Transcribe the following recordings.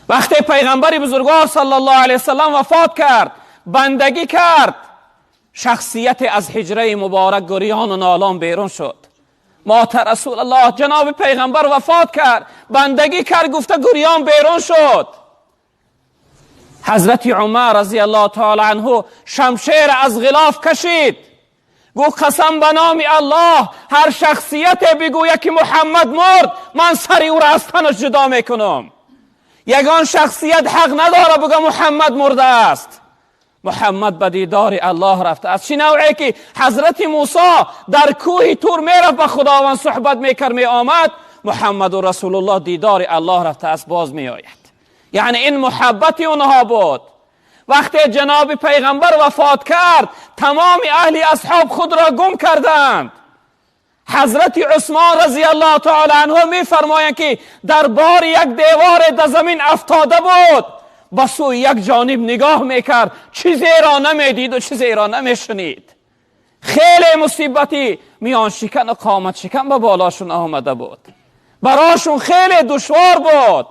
وقتی پیغمبر بزرگوار صلی الله علیه وسلم وفات کرد، بندگی کرد، شخصیت از حجره مبارک گریان و نالان بیرون شد. مات رسول الله، جناب پیغمبر وفات کرد، بندگی کرد، گفته گریان بیرون شد. حضرت عمر رضی الله تعالی عنه شمشیر از غلاف کشید، گفت قسم به نام الله، هر شخصیت بگوید که محمد مرد، من سر او را از تنش جدا میکنم. یگان شخصیت حق نداره بگه محمد مرده است. محمد به دیدار الله رفته است. چی نوعی که حضرت موسی در کوه تور میرفت، به خداوند صحبت میکرد، می آمد، محمد و رسول الله دیدار الله رفته است، باز می آید. یعنی این محبت اونها بود. وقتی جناب پیغمبر وفات کرد، تمام اهل اصحاب خود را گم کردند. حضرت عثمان رضی الله تعالی عنه می فرمایند که در بار یک دیوار در زمین افتاده بود، به سوی یک جانب نگاه میکرد، چیزی را نمیدید و چیزی را نمیشنید. خیلی مصیبتی میان شکن و قامت شکن به بالاشون آمده بود، براشون خیلی دشوار بود.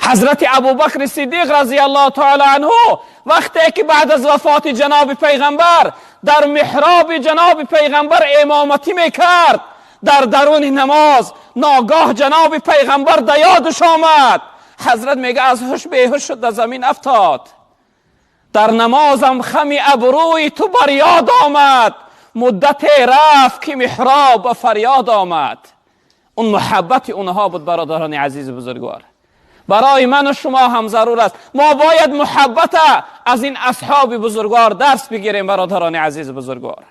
حضرت ابوبکر صدیق رضی الله تعالی عنه وقتی که بعد از وفات جناب پیغمبر در محراب جناب پیغمبر امامتی میکرد، در درون نماز ناگاه جناب پیغمبر در یادش آمد. حضرت میگه از هوش بیهوش شد، در زمین افتاد. در نمازم خم ابروی تو بر یاد آمد، مدت رفت که محراب به فریاد آمد. اون محبت اونها بود. برادران عزیز بزرگوار، برای من و شما هم ضرور است، ما باید محبت از این اصحاب بزرگوار درس بگیریم. برادران عزیز بزرگوار.